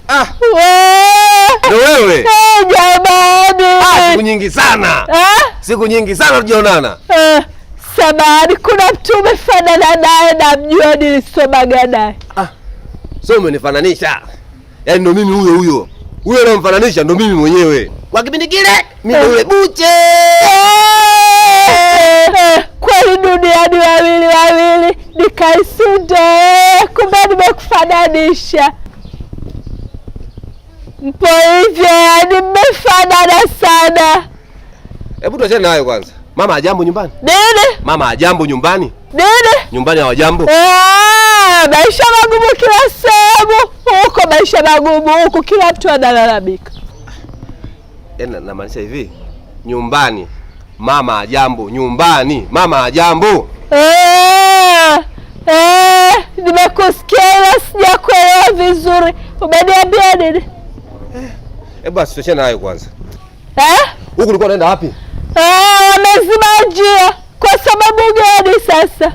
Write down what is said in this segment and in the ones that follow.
Ah, Ndio wewe. Jamani. Ah, siku nyingi sana. Siku nyingi sana tujaonana. Samahani, kuna mtu umefanana naye namjua, nilisomaga naye. Ah, sio umenifananisha. Yaani ndo mimi huyo huyo. Huyo unamfananisha ndo mimi mwenyewe. Kwa kipindi kile mimi ndo yule buche. Kweli duniani wawili wawili, nikaisunda, kumbe nimekufananisha. Mpo hivyo, yaani mmefanana sana. Hebu tuachane nayo kwanza. Mama hajambo nyumbani? Nini? Mama hajambo nyumbani? Nini? Nyumbani hawajambo? Maisha magumu kila sehemu. Huko maisha magumu, huku kila mtu analalamika. Yaani namaanisha hivi, nyumbani mama hajambo, nyumbani mama hajambo. Nimekusikia ila sijakuelewa vizuri. Umeniambia nini? Hebu basi tuachane nayo kwanza. Eh? Huku ulikuwa unaenda wapi? Wamezima njia. Kwa sababu gani sasa?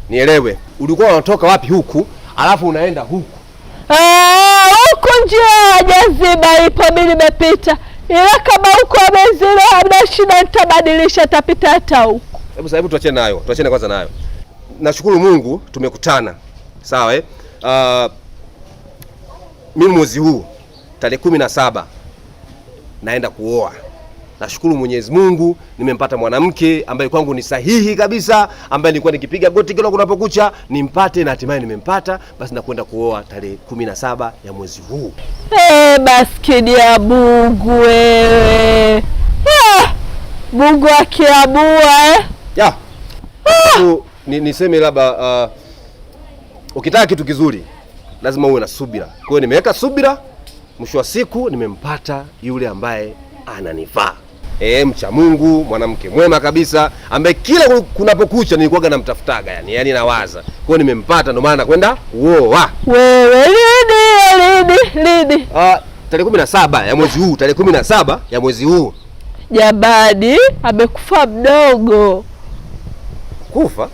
Nielewe, ulikuwa unatoka wapi huku alafu unaenda huku? Huku njia hawajaziba, ipo, mimi nimepita. Ila kama huku wameziba hamna shida, nitabadilisha, tapita hata huku. Hebu sasa, hebu tuachane nayo, tuachane kwanza nayo. Nashukuru Mungu tumekutana. Sawa eh? Mimi mwezi huu tarehe 17 naenda kuoa. Nashukuru Mwenyezi Mungu nimempata mwanamke ambaye kwangu ni sahihi kabisa, ambaye nilikuwa nikipiga goti kila kunapokucha nimpate, na hatimaye nimempata. Basi nakwenda kuoa tarehe 17 ya mwezi huu. Maskini ya Mungu wewe. Mungu akiamua eh. Ya. Niseme labda ukitaka kitu kizuri lazima uwe na subira. Kwa hiyo nimeweka subira, mwisho wa siku nimempata yule ambaye ananifaa. Mcha Mungu, mwanamke mwema kabisa ambaye kila kunapokucha nilikuwaga namtafutaga, yani nawaza. Kwa hiyo nimempata, ndio maana nakwenda kuoa. Wewe lini lini? Tarehe 17 ya mwezi huu, tarehe 17 ya mwezi huu. Jamani, amekufa mdogo. Kufa?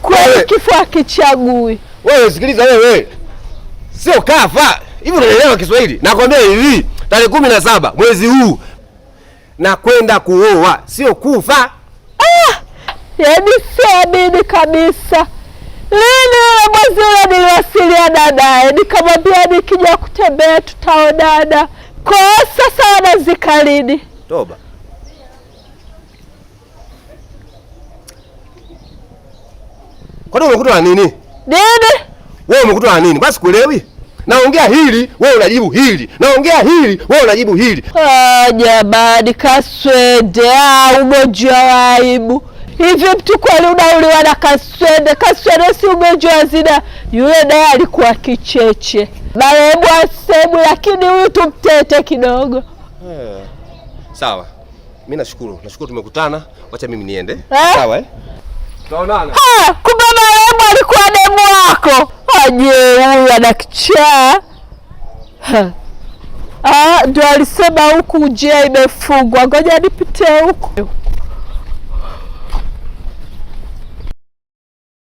Kweli kifo hakichagui. Wewe sikiliza wewe. Sio kafa. Hivi unaelewa Kiswahili? Nakwambia hivi, tarehe 17 mwezi huu nakwenda kuoa, sio kufa. Yaani siamini kabisa. Lini ule mwezi ule niliwasiliana naye nikamwambia nikija kutembea tutaonana. Kwa sasa wanazika lini? Toba. Kwani umekutwa na nini? Nini? Wewe umekutwa na nini? Basi kuelewi? Naongea hili, wewe unajibu hili. Naongea hili, wewe unajibu hili. Jamani, kaswende, ugonjwa wa aibu. Hivi mtu kweli unauliwa na kaswende? Kaswende si ugonjwa wa zina. Yule naye alikuwa kicheche. Marehemu asemu, lakini huyu tumtete kidogo. Sawa. Mimi nashukuru. Nashukuru tumekutana. Wacha mimi niende. Sawa eh? Tutaonana. Kumbe marehemu alikuwa demu wako. Aje huyu ana kichaa. Ndio alisema huku njia imefungwa. Ngoja nipite huku.